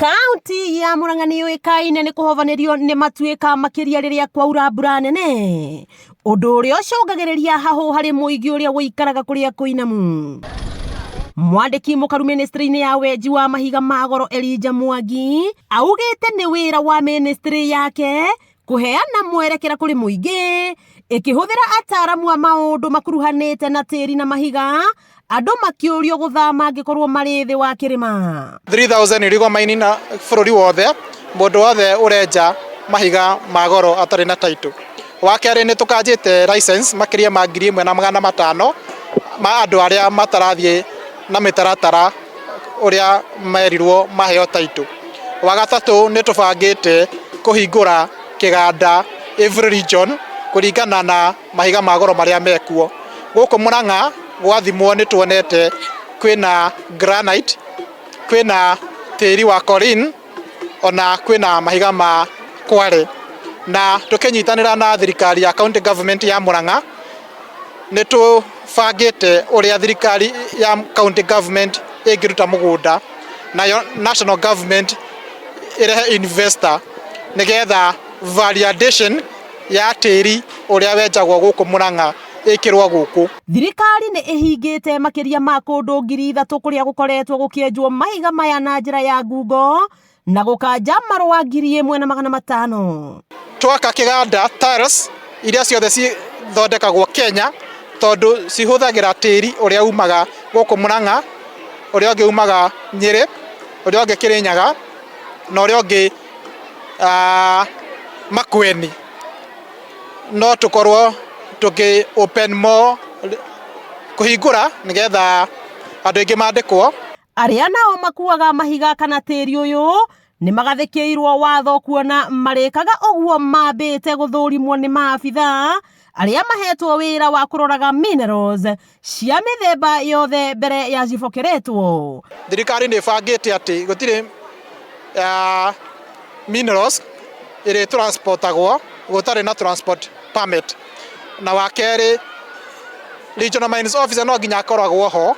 Kaunti ya Murang'a nĩ yũĩkaine nĩ kũhovanĩrio nĩ matuĩka makĩria rĩrĩa kwaura mbura nene, ũndũ ũrĩa ũcũngagĩrĩria hahũ harĩ mũingĩ ũrĩa ũikaraga kũrĩa kũinamu. Mwandĩki mũkaru ministry-inĩ ya wenji wa mahiga ma goro Elijah Mwangi augĩte nĩ wĩra wa ministry yake kũheana mwerekera kũrĩ mũingĩ ĩkĩhũthĩra ataaramu a maũndũ makuruhanĩte na tĩri na mahiga, andũ makĩũrio gũthama angĩkorwo marĩ thĩ wa kĩrĩma. 3000 illegal mining na bũrũri wothe, mũndũ wothe ũrenja mahiga ma goro atarĩ na title. Wa kerĩ nĩ tũkanjĩte license makĩria ma 1500 ma andũ arĩa matarathiĩ na mĩtaratara ũrĩa merirwo maheo title. Wa gatatũ nĩ tũbangĩte kũhingũra kĩganda every region kũringana na mahiga ma goro marĩa mekuo. Gũkũ Murang'a gwathimwo nĩ tuonete kwĩna granite, kwĩna tĩri wa Corin, ona kwĩna mahiga ma kware. Na tũkĩnyitanĩra na thirikari ya county government ya Murang'a, nĩ tũbangĩte ũrĩa thirikari ya county government ĩngĩruta mũgũnda, nayo national government ĩrehe investor nĩgetha value addition ya tĩri ũrĩa wenjagwo gũkũ Murang'a ĩkĩrwo gũkũ. Thirikari nĩ ĩhingĩte makĩria ma kũndũ 3000 kũrĩa gũkoretwo gũkĩenjwo mahiga maya na njĩra ya ngungo na gũkanja marũa 1500. Twaka kĩganda tiles iria ciothe cithondekagwo Kenya tondũ cihũthagĩra tĩri ũrĩa umaga gũkũ Murang'a, ũrĩa ũngĩ umaga Nyĩrĩ, ũrĩa ũngĩ Kĩrĩnyaga na ũrĩa ũngĩ Makueni. No tũkorwo tũkĩ open more kũhingũra nĩgetha andũ aingĩ mandĩkwo. Arĩa nao makuaga mahiga kana tĩri ũyũ nĩ magathĩkĩirwo watho kuona marĩkaga ũguo mambĩte gũthũrimwo nĩ maabithaa arĩa mahetwo wĩra wa kũroraga minerals cia mĩthemba yothe mbere ya cibokeretwo. Thirikari nĩ ĩbangĩte atĩ gũtirĩ minerals ĩrĩ transportagwo gũtarĩ na transport permit. Na wa kerĩ, regional mines officer no nginya akoragwo ho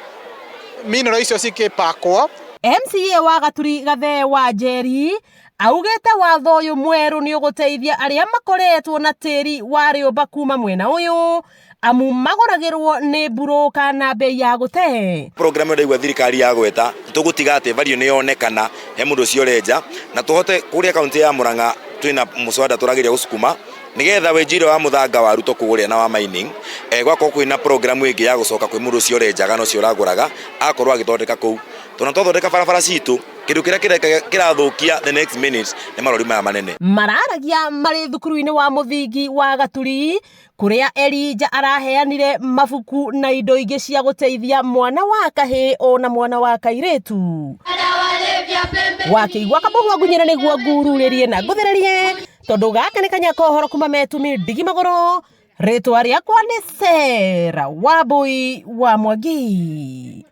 mineral icio cikĩpakwo. MCA wa Gaturi Gathee wa Njeri augĩte watho ũyũ mwerũ nĩ ũgũteithia arĩa makoretwo na tĩri wa rĩũmba kuma mwena ũyũ amu magũragĩrwo nĩ mburũka na bei ya gũte. Program ĩyo ndaigua thirikari ya gweta tũgũtiga atĩ value nĩ yonekana he mũndũ ũcio ũrenja na tũhote kũrĩa kaunti ya Murang'a twĩna mũswada tũrageria gũcukuma nĩgetha wenji ũrĩa wa mũthanga warutwo kũrĩa na wa mining gwakorwo kwĩna program ĩngĩ ya gũcoka kwĩ mũndũ ũcio ũrenjaga na ũcio ũragũraga akorwo agĩthondeka kũu tondũ twathondeka barabara citũ kĩndũ kĩrĩa kĩrathũkia the next minute nĩ marori maya manene. Mararagia marĩ thukuru-inĩ wa mũthingi wa Gaturi kũrĩa Elijah araheanire mabuku na indo ingĩ cia gũteithia mwana wa kahĩĩ ona mwana wa kairĩtu. Wakĩigua kamũhwa ngunyĩre nĩguo ngururĩrie na ngũthererie tondũ gaka nĩ kanya kohoro kuma metumi ndigi magũrũ. Rĩtwa rĩakwa nĩ Sarah Wambui wa Mwangi.